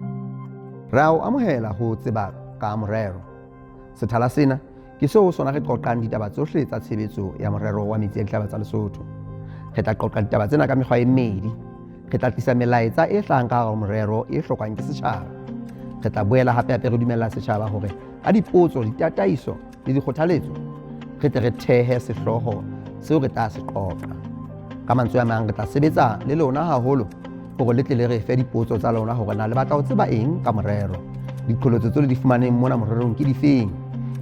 Re a o amohela ho Tseba ka Morero. Sethala sena ke seo ho sona re qoqang ditaba tsohle tsa tshebetso ya morero wa metsi a dihlaba tsa Lesotho. Re tla qoqa ditaba tsena ka mekgwa e mmedi. Re tla tlisa melaetsa e hlahang ka hara ho morero e hlokwang ke setjhaba. Re tla boela hape hape re dumella setjhaba hore ka dipotso, ditataiso le dikgothaletso re tle re thehe sehlooho seo re tla se qoqa. Ka mantswe a mang, re tla sebetsa le lona haholo hore le tle le re fe dipotso tsa lona hore na le batla ho tseba eng ka morero. Diqholotso tseo le di fumaneng mona morerong ke difeng?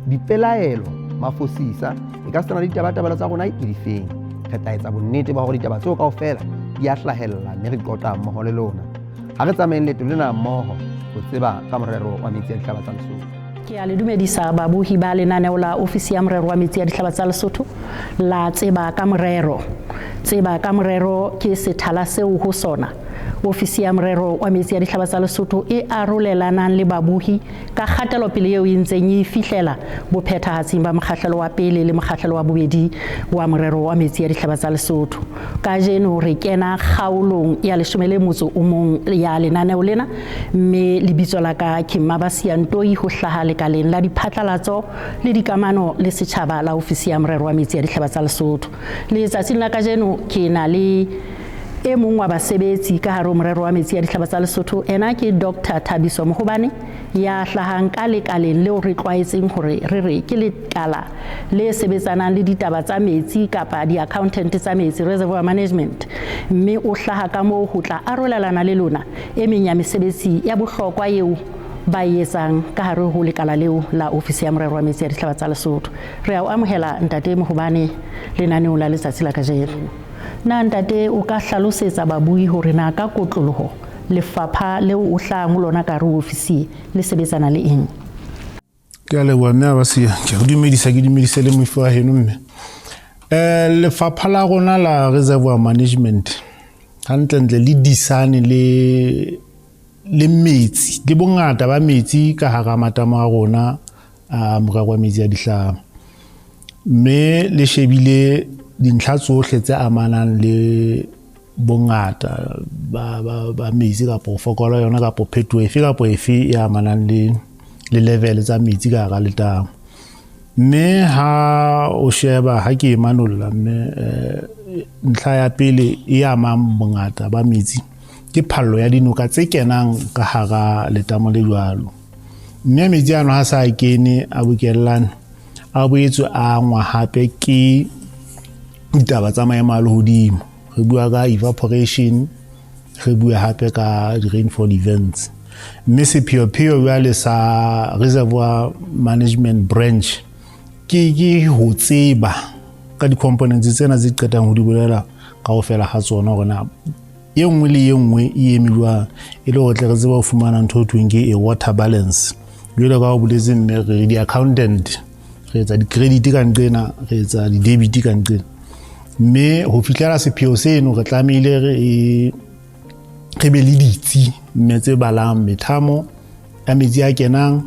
Dipelaelo, mafosisa, e ka sena le ditabatabelo tsa rona ke difeng? Re tla etsa bonnete ba hore ditaba tseo kaofela di a hlahella mme re qoqa mmoho le lona. Ha re tsamayeng leeto lena mmoho ho tseba ka morero wa metsi a dihlaba tsa Lesotho. Ke a le dumedisa babohi ba lenaneo la Ofisi ya Morero wa Metsi a Dihlaba tsa Lesotho la Tseba ka Morero. Tseba ka Morero ke sethala seo ho sona Ofisi ya Morero wa Metsi a Dihlaba tsa Lesotho e arolelanang le babohi ka kgatelopele eo e ntseng e fihlela bophethahatsing ba mokgahlelo wa pele le mokgahlelo wa bobedi wa Morero wa Metsi a Dihlaba tsa Lesotho. Kajeno re kena kgaolong ya leshome le motso o mong ya lenaneo lena mme lebitso la ka ke Mmabasia Ntoi ho hlaha lekaleng la diphatlalatso le dikamano le setjhaba la Ofisi ya Morero wa Metsi a Dihlaba tsa Lesotho. Letsatsing la kajeno ke na le e mong wa basebetsi ka hare ho Morero wa Metsi a Dihlaba tsa Lesotho. Ena ke Dr. Thabiso Mohobane ya hlahang ka lekaleng leo re tlwaetseng hore re re ke lekala le sebetsanang le ditaba tsa metsi kapa di-accountant tsa metsi, reservoir management, mme o hlaha ka moo ho tla arolelana le lona e meng ya mesebetsi ya bohlokwa eo ba e etsang ka hare ho lekala leo la Ofisi ya Morero wa Metsi ya Dihlaba tsa Lesotho. Re a o amohela Ntate Mohobane lenaneong la letsatsi la kajeno. Na Ntate o ka hlalosetsa babui hore na ka kotloloho lefapha leo o hlahang ho lona ka hare ho ofisi le sebetsana le eng? Ke a leboha mme Abasia, ke go dumedisa ke dumedise le mofi wa heno mme. Lefapha la rona la reservoir management hantlentle le disane le le metsi le bongata ba metsi ka hara matamo a rona a morero wa metsi a dihlama mme le shebile dintlha tsohle tse amanang le bongata ba, ba, ba metsi kapa ho fokola yona kapa phetoho efe kapa efe e amanang le le level tsa metsi ka hara letamo. Mme ha o sheba ha ke e manolla mme ntlha ya pele e amang bongata ba metsi ke phallo ya dinoka tse kenang ka hara letamo le jwalo. Mme metsi ano ha sa kene a bokellane a boetse a angwa hape ke ditaba tsa maemo a lehodimo. Re bua ka evaporation, re bua hape ka di-rainfall events. Mme sepheopheo jwale sa reservoir management branch ke ke ho tseba ka di-components tsena tse qetang ho di bolela kaofela ha tsona hore na e nngwe le e nngwe e eme jwang e le hore tle re tsebe ho fumana ntho e thweng ke a water balance. Jwale ka ho boletse mme re di-accountant, re etsa di-credit ka nqena, re etsa di-debit ka nqena. Mme ho fihlela sepheo seno re tlamehile re re be le ditsi mme tse balang methamo ya metsi a kenang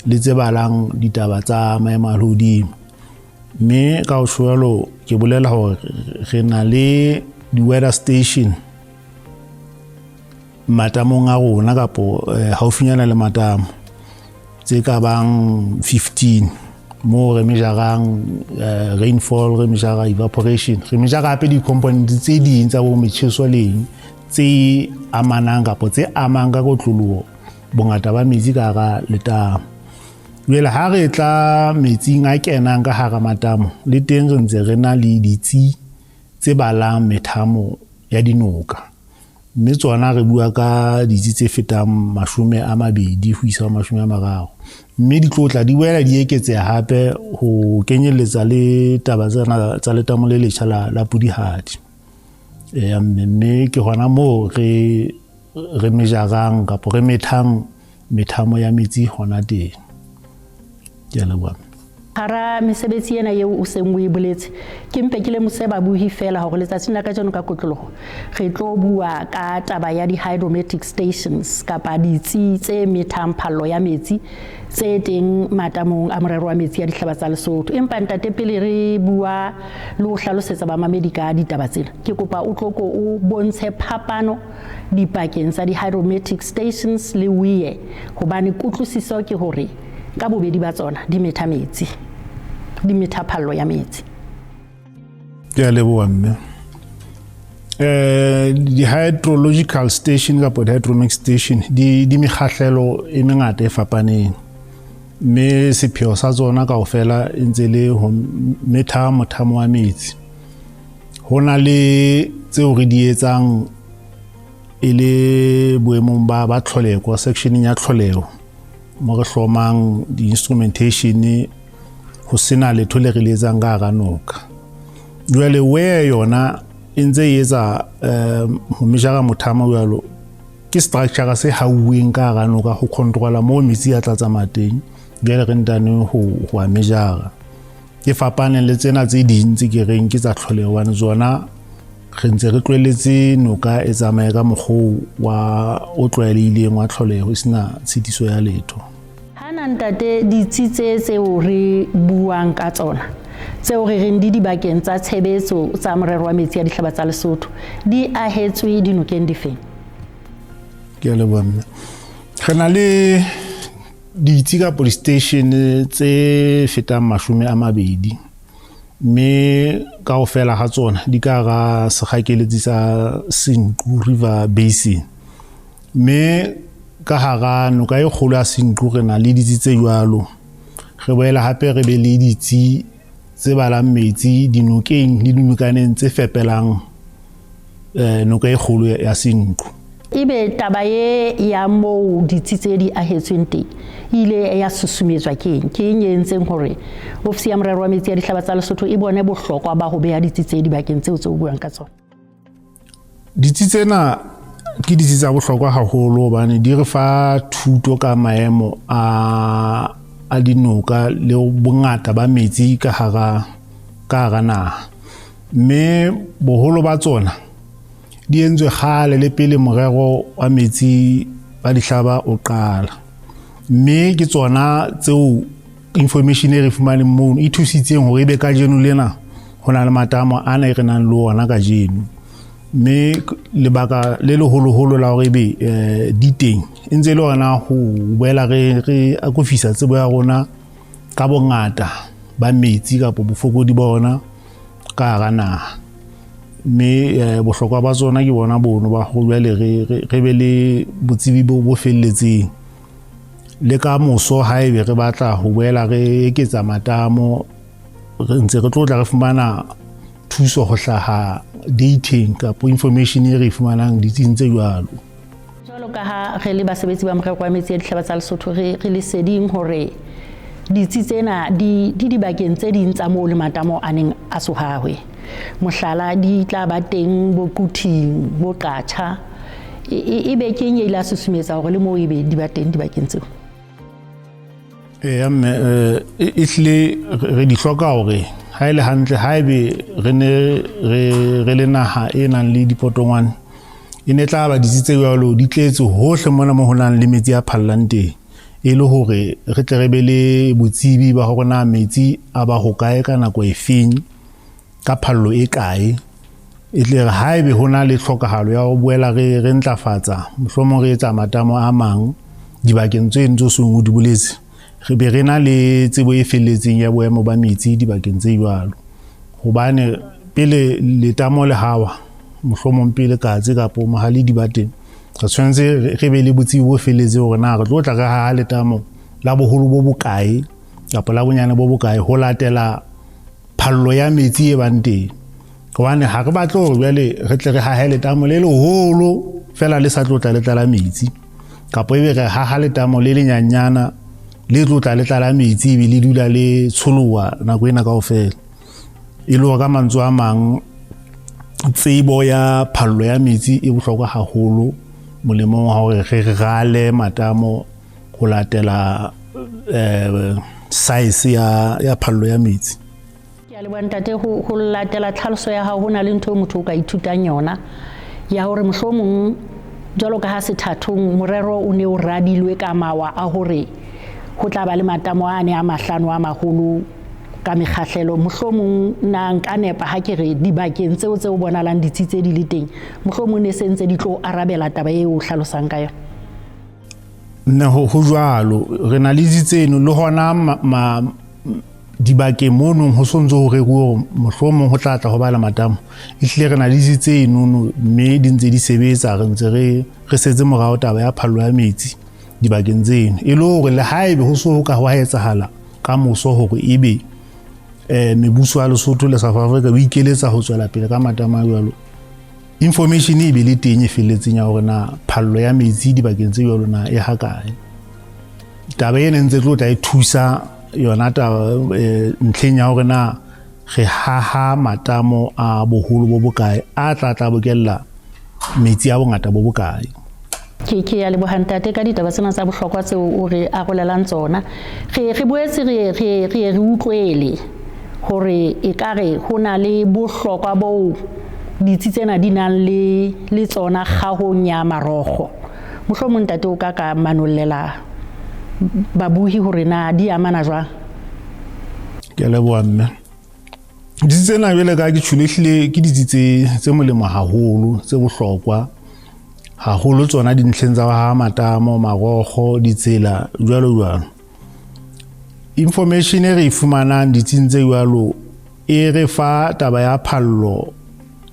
le tse balang ditaba tsa maemo a lehodimo. Mme ka ho jwalo ke bolela hore re na le di-weather station matamong a rona kapo haufinyana le matamo tse ka bang 15 moo re mejarang rainfall, re mejara evaporation, re mejara hape di-component tse ding tsa bo metjheso le eng tse amanang kapo tse amang ka kotloloho bongata ba metsi ka hara letamo. Jwale ha re tla metsing a kenang ka hara matamo le teng re ntse re na le ditsi tse balang methamo ya dinoka. Mme tsona re bua ka ditsi tse fetang 20 ho isa ho 30. Mme di tlo tla di boela di eketseha hape ho kenyelletsa le taba tsena tsa letamo le letjha la, la Pudihadi. Mme ke hona moo re re mejarang kapo re methang methamo ya metsi hona teng. Ke a leboha. Hara mesebetsi ena eo o seng o e boletse, ke mpe ke lemose babohi feela hore letsatsing la kajeno ka kotloloho re tlo bua ka taba ya di-hydrometric stations kapa ditsi tse methang phallo ya metsi tse teng matamong a morero wa metsi a dihlaba tsa Lesotho. Empa ntate, pele re bua le ho hlalosetsa bamamedi ka ditaba tsena, ke kopa o tlo ko o bontshe phapano dipakeng tsa di-hydrometric stations le weir, hobane kutlwisiso ke hore ka bobedi ba tsona di metha metsi, di metha phallo ya metsi. Ke a leboha mme. Di-hydrological station kapa di-hydromic station di mekgahlelo e mengata e fapaneng, mme sepheo sa tsona kaofela e ntse le ho metha mothamo wa metsi. Ho na le tseo re di etsang e le boemong ba tlholeho, sectioneng ya tlholeho, mo re hlomang di-instrumentation ho sena letho le re le etsang ka hara noka. Jwale weir yona e ntse e etsa ho mejara mothamo jwalo, ke structure se hauweng ka hara noka ho controla moo metsi a tla tsamaya teng. Jwale re ntane ho a mejara. Ke fapane le tsena tse ding tse ke reng ke tsa tlholeho, hobane tsona re ntse re tlohelletse noka e tsamaye ka mokgwa wa o tlwaelehileng wa tlholeho, e sena tshitiso ya letho. Hana ntate, ditsi tse tseo re buang ka tsona, tseo re reng di dibakeng tsa tshebetso tsa morero wa metsi a dihlaba tsa Lesotho, di ahetswe dinokeng difeng? Ke a leboha mme. Re na le ditsi kapa di-station tse fetang 20, mme kaofela ha tsona di ka hara sekgakeletsi sa Senqu River Basin. Mme ka hara noka e kgolo ya Senqu re na le ditsi tse jwalo. Re boela hape re be le ditsi tse balang metsi dinokeng le dinokaneng tse fepelang noka e kgolo ya Senqu. Ebe taba e ya moo ditsi tse di ahetsweng teng e ile ya susumetswa ke eng? Ke eng e entseng hore ofisi ya morero wa metsi a dihlaba tsa Lesotho e bone bohlokwa ba ho beha ditsi tse dibakeng tseo tse o buang ka tsona? Ditsi tsena ke ditsi tsa bohlokwa haholo hobane di re fa thuto ka maemo a dinoka le bongata ba metsi ka hara naha. Mme boholo ba tsona di entswe kgale le pele morero wa metsi ba dihlaba o qala. Mme ke tsona tseo information e re fumaneng mono e thusitseng hore ebe kajeno lena ho na le matamo ana e re nang le ona kajeno. Mme lebaka le leholoholo la hore ebe di teng e ntse e le hona ho boela re akofisa tsebo ya rona ka bongata ba metsi kapa bofokodi ba ona ka hara naha. Mme bohlokwa ba tsona ke bona bono ba ho jwale re be le botsebi bo felletseng. Le ka moso haebe re batla ho boela re eketsa matamo, re ntse re tlo tla re fumana thuso ho hlaha dating kapa information e re e fumanang ditsing tse jwalo. Jwalo ka ha re le basebetsi ba morero wa metsi a dihlaba tsa Lesotho, re leseding hore ditsi tsena di dibakeng tse ding tsa moo le matamo a neng a so hahwe. Mohlala, di tla ba teng bo Quthing, bo Qacha. E be ke eng e ile ya susumetsa hore le moo ebe di ba teng dibakeng tseo? Eya mme, ehlile re di hloka hore ha e le hantle haebe re ne re le naha e nang le dipotongwane, e ne tla ba ditsi tse jwalo di tletse hohle mona mo ho nang le metsi a phallang teng, e le hore re tle re be le botsebi ba hore na metsi a ba hokae ka nako e feng, ka phallo e kae. E tle re haebe ho na le tlhokahalo ya ho boela re ntlafatsa, mohlomong re etsa matamo a mang dibakeng tse ntse o seng o di boletse, re be re na le tsebo e felletseng ya boemo ba metsi dibakeng tse jwalo. Hobane pele letamo le hawa, mohlomong pele katse kapa mohale di ba teng, re tshwanetse re be le botsebi bo felletseng hore na re tlo tla re haha letamo la boholo bo bokae kapa la bonyane bo bokae ho latela phallo ya metsi e bang teng. Hobane ha re batle hore jwale re tle re hahe letamo le leholo fela le sa tlo tla le tlala metsi, kapa ebe re haha letamo le lenyanyana le tlo tla le tlala metsi ebe le dula le tsholoha nako ena kaofela. E le hore ka mantswe a mang, tsebo ya phallo ya metsi e bohlokwa haholo molemong wa hore re rale matamo ho latela size ya phallo ya metsi. Ke a leboha ntate ho latela tlhaloso ya hao. Ho na le ntho eo motho o ka ithutang yona ya hore mohlomong jwalo ka ha sethathong morero o ne o radilwe ka mawa a hore ho tla ba le matamo a ne a mahlano a maholo ka mekgahlelo, mohlomong na nka nepa ha ke re dibakeng tseo tse o bonalang ditsi tse di le teng, mohlomong ne se ntse di tlo arabela taba eo o hlalosang ka yona? Nne ho jwalo, re na le ditsi tseno le hona dibakeng mono ho sontso ho reruwe hore mohlomong ho tla tla ho ba le matamo. Ehlile re na le ditsi tseno mme di ntse di sebetsa, re ntse re setse morao taba ya phallo ya metsi dibakeng tseno, e le hore le haebe ho so ho ka hwa etsahala ka moso hore ebe mebuso ya Lesotho le South Africa o ikeletsa ho tswela pele ka matamo a jwalo, information e be le teng e felletseng ya hore na phallo ya metsi dibakeng tse jwalo na e hakae. Taba ena ntse tlo tla e thusa yona taba ntlheng ya hore na re haha matamo a boholo bo bokae a tla tla bokella metsi a bongata bo bokae. Ke ya leboha ntate ka ditaba tsena tsa bohlokwa tseo o re arolelang tsona. Re boetse re utlwele hore ekare ho na le bohlokwa boo ditsi tsena di nang le tsona kgahong ya marokgo. Mohlomong ntate o ka manollela babuhi hore na di amana jwang? Ke a leboha mme. Ditsi tsena jwale ka ke tjholo ehlile ke ditsi tse molemo haholo, tse bohlokwa haholo tsona dintlheng tsa ha matamo, marokgo, ditsela jwalo jwalo. Information e re e fumanang ditsing tse jwalo e re fa taba ya phallo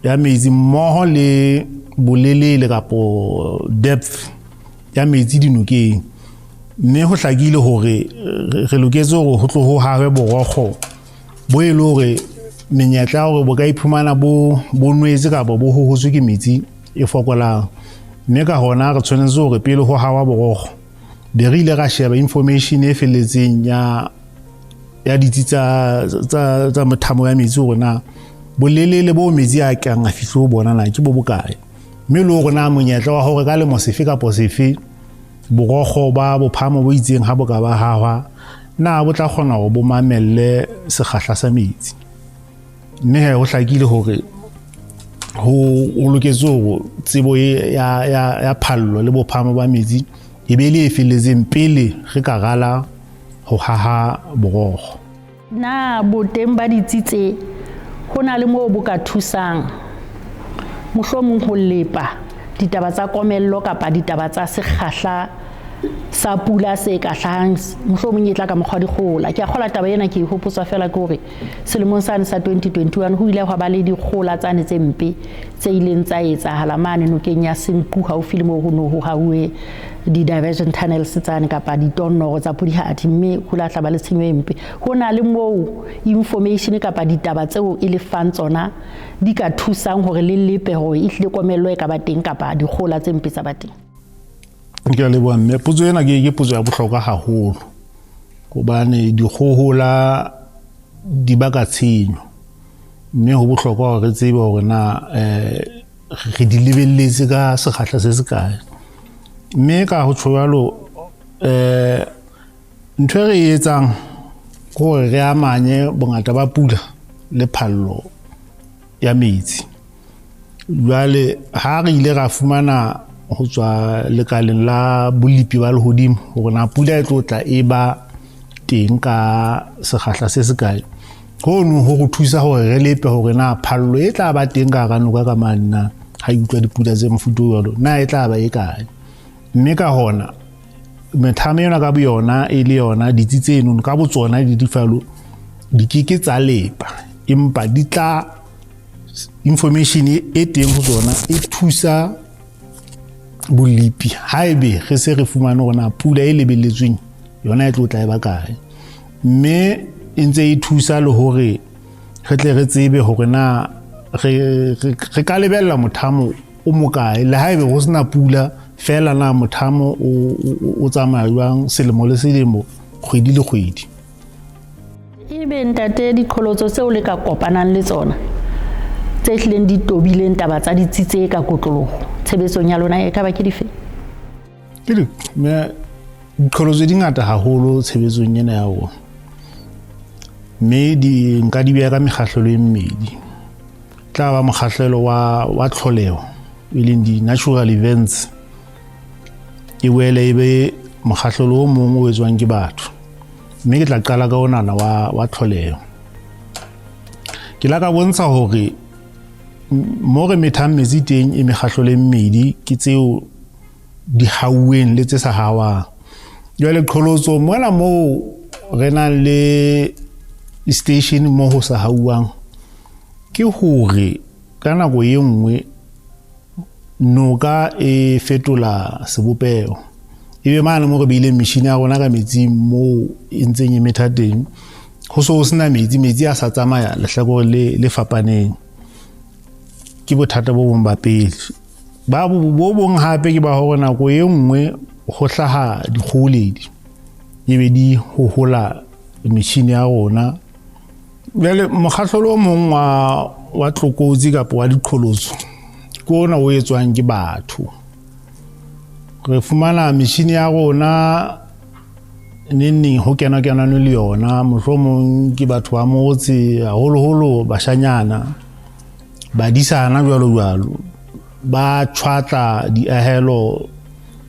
ya metsi mmoho le bolelele kapo depth ya metsi dinokeng. Mme ho hlakile hore re loketse hore ho tlo ho hahwe borokgo bo e le hore menyetla ya hore bo ka iphumana bo nwetse kapa bo hohotswe ke metsi e fokolang. Mme ka hona re tshwanetse hore pele ho hawa borokgo be re ile ra sheba information e felletseng ya ditsi tsa mothamo ya metsi hore na bolelele bo metsi a kang a fihle ho bona na ke bo bokae, mme le hore na monyetla wa hore ka lemo sefe kapa sefe borokgo ba bophahamo bo itseng ha bo ka ba hahwa na bo tla kgona hore bo mamelle sekgahla sa metsi. Mme he ho hlakile hore ho loketse hore tsebo ya phallo le bophahamo ba metsi e be le e felletseng pele re ka rala ho haha borokgo. Na boteng ba ditsi tse ho na le moo bo ka thusang mohlomong ho lepa ditaba tsa komello kapa ditaba tsa sekgahla sa pula se ka hlahang, mohlomong e tla ka mokgwa dikgola? Ke a kgola taba ena, ke e hopotswa fela ke hore selemong sane sa 2021 ho ile hwa ba le dikgola tsane tse mpe tse ileng tsa etsahala mane nokeng ya Senqu haufi le moo ho no ho hauwe di-diversion tunnels tsane kapa ditonnoro tsa Pudihadi, mme ho la tla ba le tshenyo e mpe. Ho na le moo information kapa ditaba tseo e le fang tsona di ka thusang hore le lepe hore ehlile komello e ka ba teng kapa dikgola tse mpe tsa ba teng? Ke a leboha mme. Potso ena ke potso ya bohlokwa haholo hobane dikgohola di baka tshenyo, mme ho bohlokwa hore re tsebe hore na re di lebelletse ka sekgahla se se kae. Mme ka ho tjho jwalo, ntho e re e etsang ke hore re amanye bongata ba pula le phallo ya metsi. Jwale ha re ile ra fumana ho tswa lekaleng la bolepi ba lehodimo hore na pula e tlo tla e ba teng ka sekgahla se se kae, hono ho re thusa hore re lepe hore na phallo e tla ba teng ka hara noka ka mane na ha e utlwa dipula tse mofuta o jwalo na e tla ba e kae. Mme ka hona methamo ena ka boyona e le yona ditsi tseno ka botsona di difalo di ke ke tsa lepa, empa di tla information e teng ho tsona e thusa bolepi haebe re se re fumane hore na pula e lebelletsweng yona e tlo tla e ba kae. Mme e ntse e thusa le hore re tle re tsebe hore na re ka lebella mothamo o mokae le haebe ho sena pula fela, na mothamo o tsamaya jwang selemo le selemo, kgwedi le kgwedi. Ebe ntate, diqholotso tseo le ka kopanang le tsona tse hlileng di tobileng taba tsa ditsi tse ka kotloloho tshebetsong ya lona e ka ba ke dife? Ke diqholotso di ngata haholo tshebetsong ena ya rona. Mme di nka di beha ka mekgahlelo e mmedi. Tla ba mokgahlelo wa tlholeho, e leng di-natural events, e boele e be mokgahlelo o mong o etswang ke batho. Mme ke tla qala ka onana wa tlholeho. Ke la ka bontsha hore mo re methang metsi teng e mekgahlelo e mmedi, ke tseo di hauweng le tse sa hawang. Jwale qholotso mona moo re nang le station mo ho sa hauwang, ke hore ka nako e nngwe noka e fetola sebopeho. Ebe mane mo re beileng metjhini ya rona ka metsing moo e ntseng e metha teng, ho so ho sena metsi, metsi a sa tsamaya lehlakoreng le fapaneng. Ke bothata bo bong ba pele. Bo bong hape ke ba hore nako e nngwe ho hlaha dikgoholedi, ebe di hohola metjhini ya rona. Jwale mokgahlelo o mong wa tlokotsi kapa wa diqholotso ke ona o etswang ke batho. Re fumana metjhini ya rona neng neng ho kena-kenane le yona, mohlomong ke batho ba motse, haholoholo bashanyana, badisana jwalo jwalo, ba tjhwatla diahelo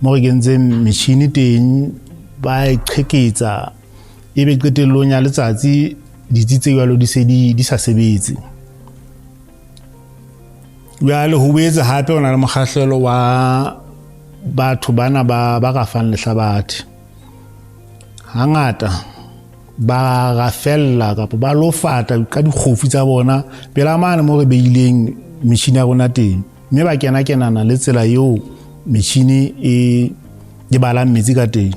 mo re kentseng metjhini teng, ba e qheketsa, ebe qetellong ya letsatsi ditsi tse jwalo di se di sa sebetse. Jwale ho boetse hape ho na le mokgahlelo wa batho bana ba rafang lehlabathe. Hangata ba rafella kapa ba lofata ka dikgofu tsa bona pela mane mo re beileng metjhini ya rona teng, mme ba kena-kenana le tsela eo metjhini e balang metsi ka teng.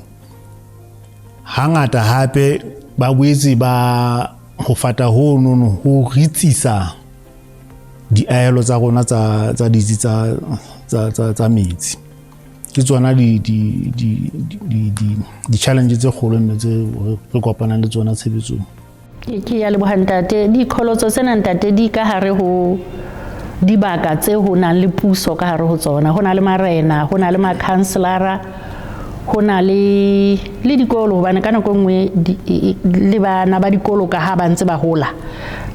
Hangata hape ba boetse ba ho fata honono ho ritsisa diahelo tsa rona tsa ditsi tsa metsi. Ke tsona di-challenge tse kgolo mme tse re kopanang le tsona tshebetsong. Ke ya leboha ntate. Diqholotso tsena ntate di ka hare ho dibaka tse ho nang le puso ka hare ho tsona. Ho na le marena, ho na le makhanselara, ho na le dikolo, hobane ka nako e nngwe le bana ba dikolo ka ha ba ntse ba hola,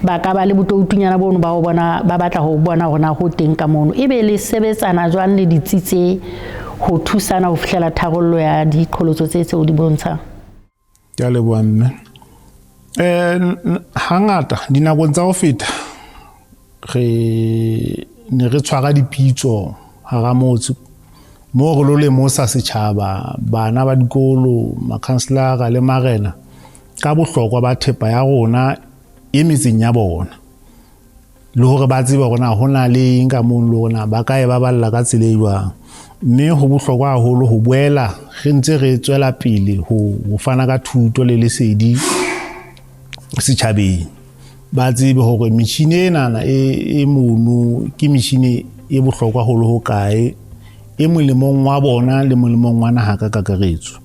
ba ka ba le botoutunyana bono ba ho bona, ba batla ho bona hore na ho teng ka mono. Ebe le sebetsana jwang le ditsi tse ho thusana ho fihlela tharollo ya diqholotso tse tseo di bontshang? Ke a leboha mme. Hangata dinakong tsa ho feta re ne re tshwara dipitso hara motse moo re lo lemosa setjhaba, bana ba dikolo, makhanselara le marena ka bohlokwa ba thepa ya rona e metseng ya bona, le hore ba tsebe hore na ho na le eng ka mono, le hore na ba ka e baballa ka tsela e jwang. Mme ho bohlokwa haholo ho boela re ntse re tswela pele ho fana ka thuto le lesedi setjhabeng. Ba tsebe hore metjhini enana e mono ke metjhini e bohlokwa haholo ho kae, e molemong wa bona le molemong wa naha ka kakaretso.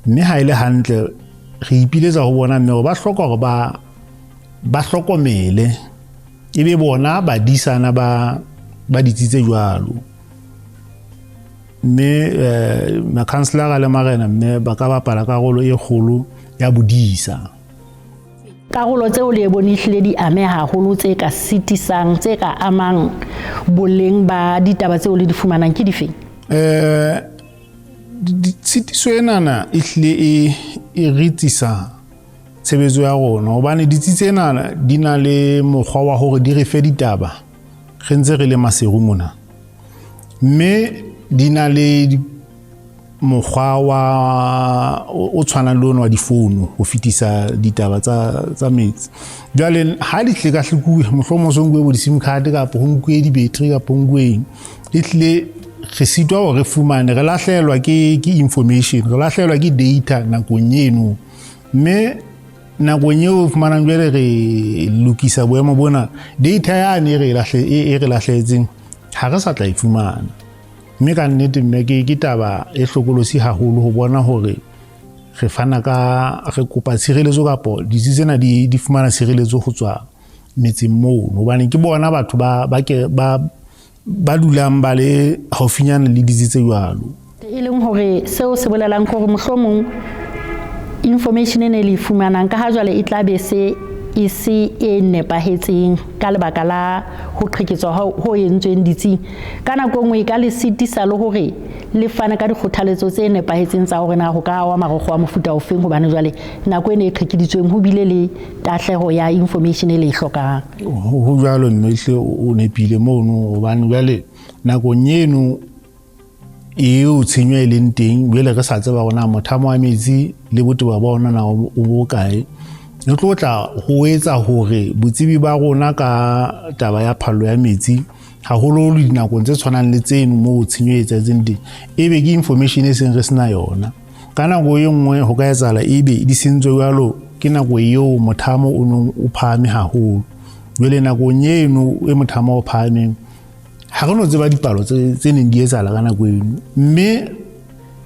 Mme ha e le hantle re ipiletsa ho bona mme hore ba hloka hore ba hlokomele, e be bona badisana ba ditsi tse jwalo. Mme makhanselara le marena mme ba ka bapala karolo e kgolo ya bodisa. Karolo tseo le bone ehlile di ameha haholo, tse ka sitisang, tse ka amang boleng ba ditaba tseo le di fumanang ke difeng? Tshitiso enana ehlile e ritsisa tshebetso ya rona, hobane ditsi tsena di na le mokgwa wa hore di re fe ditaba re ntse re le Maseru mona, mme di na le mokgwa wa o tshwanang le ona wa difounu ho fetisa ditaba tsa metsi. Jwale ha di hlekahlekuwe, mohlomong so nkuwe bo di-SIM card kapa ho nkuwe di-battery kapa ho nkuwe eng, e hlile re sitwa hore re fumane, re lahlehelwa ke information, re lahlehelwa ke data nakong eno. Mme nakong eo o fumanang jwale re lokisa boemo bona, data yane e re lahlehetseng ha re sa tla e fumana. Mme ka nnete mme ke taba e hlokolosi haholo ho bona hore re fana ka, re kopa tshireletso kapo ditsi tsena di fumana tshireletso ho tswa metseng moo, hobane ke bona batho ba dulang ba le haufinyana le ditsi tse jwalo. E leng hore seo se bolelang hore mohlomong information e ne le fumanang ka ha jwale e tla be se e se e nepahetseng ka lebaka la ho qheketswa ho entsweng ditsing, ka nako e nngwe e ka le sitisa le hore le fane ka dikgothaletso tse nepahetseng tsa hore na ho ka ahwa marokgo a mofuta ofeng, hobane jwale nako ena e qhekeditsweng ho bile le tahleho ya information e le e hlokang. Ho jwalo mme ehlile o nepile mono, hobane jwale nakong eno eo tshenyo e leng teng, jwale re sa tseba hore na mothamo wa metsi le botebo ba ona na o bokae, re tlo tla ho etsa hore botsebi ba rona ka taba ya phallo ya metsi haholoholo dinakong tse tshwanang le tseno moo tshenyo e etsahetseng teng, ebe ke information e seng re sena yona. Ka nako e nngwe ho ka etsahala ebe di sentswe jwalo ke nako eo mothamo o nong o phahame haholo. Jwale nakong eno e mothamo o phahameng, ha re no tseba dipalo tse neng di etsahala ka nako eno, mme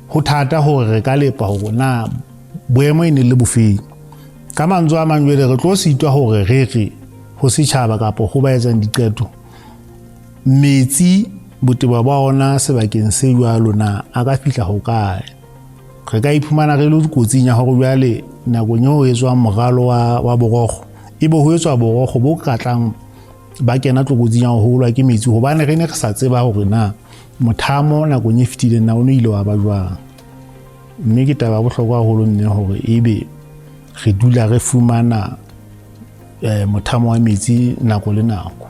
ho thata hore re ka lepa hore na boemo e ne le bofeng. Ka mantswe a mang jwale re tlo sitwa hore re re ho setjhaba kapa ho ba etsang diqeto, metsi botebo ba ona sebakeng se jwalo na a ka fihla ho kae. Re ka iphumana re le kotsing ya hore jwale nakong eo ho etswang moralo wa borokgo, ebe ho etswa borokgo bo ka tlang ba kena tlokotsing ya ho holwa ke metsi, hobane re ne re sa tseba hore na mothamo nakong e fetileng na o ne ile wa ba jwang. Mme ke taba ya bohlokwa haholo mme hore ebe re dula re fumana mothamo wa metsi nako le nako.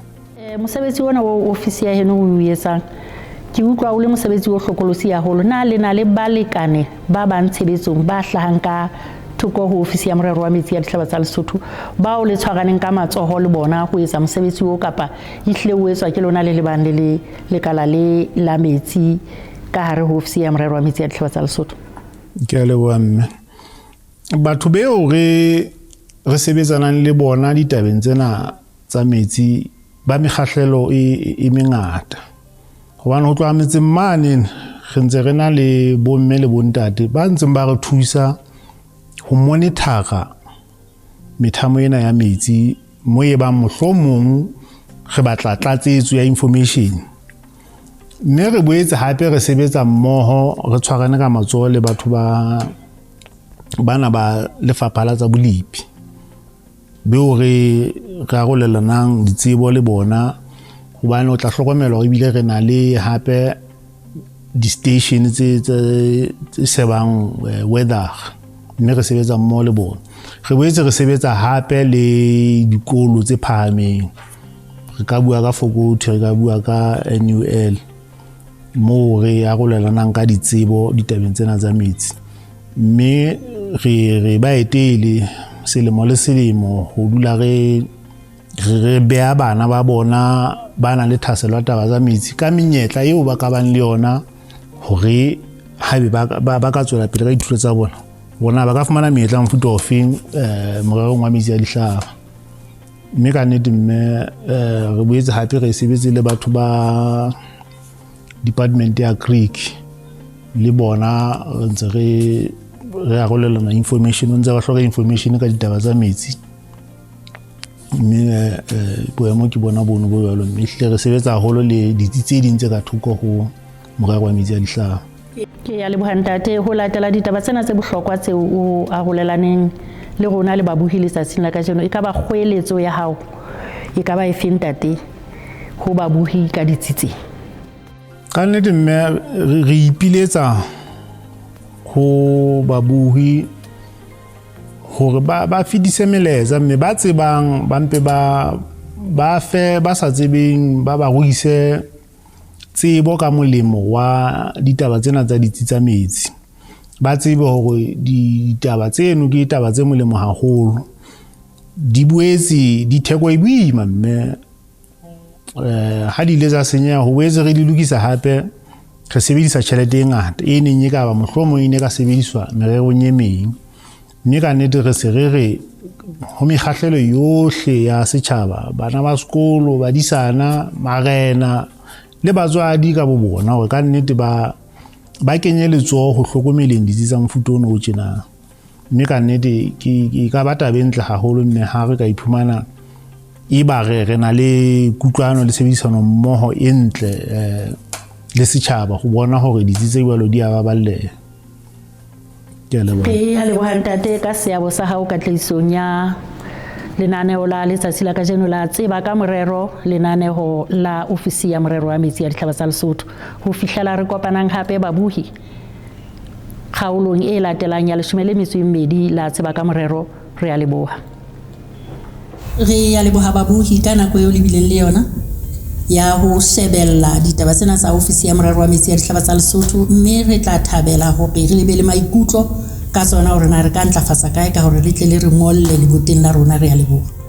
Mosebetsi ona o ofisi ya heno o etsang, ke utlwa o le mosebetsi o hlokolosi haholo. Na le na le balekane ba bang tshebetsong ba hlahang ka thoko ho ofisi ya morero wa metsi ya dihlaba tsa Lesotho, bao le tshwaraneng ka matsoho le bona ho etsa mosebetsi o, kapa ehlile o etswa ke lona le lebang le lekala le la metsi ka hare ho ofisi ya morero wa metsi ya dihlaba tsa Lesotho? Ke a leboha mme. Batho beo re sebetsanang le bona ditabeng tsena tsa metsi ba mekgahlelo e mengata, hobane ho tloha metseng mane re ntse re na le bomme le bontate ba ntseng ba re thusa ho monitora methamo ena ya metsi, mo e bang mohlomong re batla tlatsetso ya information. Mme re boetse hape re sebetsa mmoho, re tshwarane ka matsoho le batho ba bana ba lefapha la tsa bolipi, beo re arolelanang ditsebo le bona, hobane o tla hlokomela hore ebile re na le hape di-station tse sebang weather, mme re sebetsa mmoho le bona. Re boetse re sebetsa hape le dikolo tse phahameng, re ka bua ka Fokothi, re ka bua ka NUL, moo re arolelanang ka ditsebo ditabeng tsena tsa metsi. Mme re ba etele selemo le selemo ho dula re beha bana ba bona ba nang le thahasello ya taba tsa metsi ka menyetla eo ba ka bang le yona, hore haebe ba ka tswela pele ka dithuto tsa bona, bona ba ka fumana menyetla mofuta ofeng morerong wa metsi a dihlaba. Mme ka nnete mme re boetse hape re sebetse le batho ba department ya Greek, le bona re ntse re arolelana information, ntse ba hloka information ka ditaba tsa metsi. Mme boemo ke bona bono bo jwalo, mme ehlile re sebetsa haholo le ditsi tse ding tse ka thoko ho morero wa metsi a dihlaba. Ke ya leboha ntate ho latela ditaba tsena tse bohlokwa tseo o arolelaneng le rona le babohi letsatsing la kajeno. E ka ba kgoeletso ya hao e ka ba efeng ntate ho babohi ka ditsi tse? Ka nnete mme re ipiletsa ho babohi hore ba fetise melaetsa, mme ba tsebang ba mpe ba fe ba sa tsebeng ba ruise tsebo ka molemo wa ditaba tsena tsa ditsi tsa metsi. Ba tsebe hore ditaba tseno ke ditaba tse molemo haholo, di boetse di theko e boima, mme ha di ile tsa senyeha ho boetse re di lokisa hape re sebedisa tjhelete e ngata e neng e ka ba mohlomong e ne ka sebediswa mererong e meng. Mme ka nnete re se re re ho mekgahlelo yohle ya setjhaba, bana ba sekolo, badisana, marena le batswadi ka bo bona, hore ka nnete ba kenye letsoho ho hlokomeleng ditsi tsa mofuta ono o tjena. Mme ka nnete ke ka ba taba e ntle haholo mme ha re ka iphumana e ba re na le kutlwano le tshebedisano mmoho e ntle le setjhaba ho bona hore ditsi tse jwalo di a baballeha. Ke a leboha. Ke a leboha ntate ka seabo sa hao katlehisong ya Lenaneo la letsatsi la kajeno la Tseba ka Morero, lenaneho la Ofisi ya Morero wa Metsi ya Dihlaba tsa Lesotho. Ho fihlela re kopanang hape babohi kgaolong e latelang ya 12 la Tseba ka Morero, re a leboha. Re a leboha babohi ka nako eo le bileng le yona ya ho shebella ditaba tsena tsa Ofisi ya Morero wa Metsi ya Dihlaba tsa Lesotho, mme re tla thabela hore re le be le maikutlo ka tsona hore na re ka ntlafatsa kae ka hore le tle le re ngolle leboteng la rona. Re a leboha.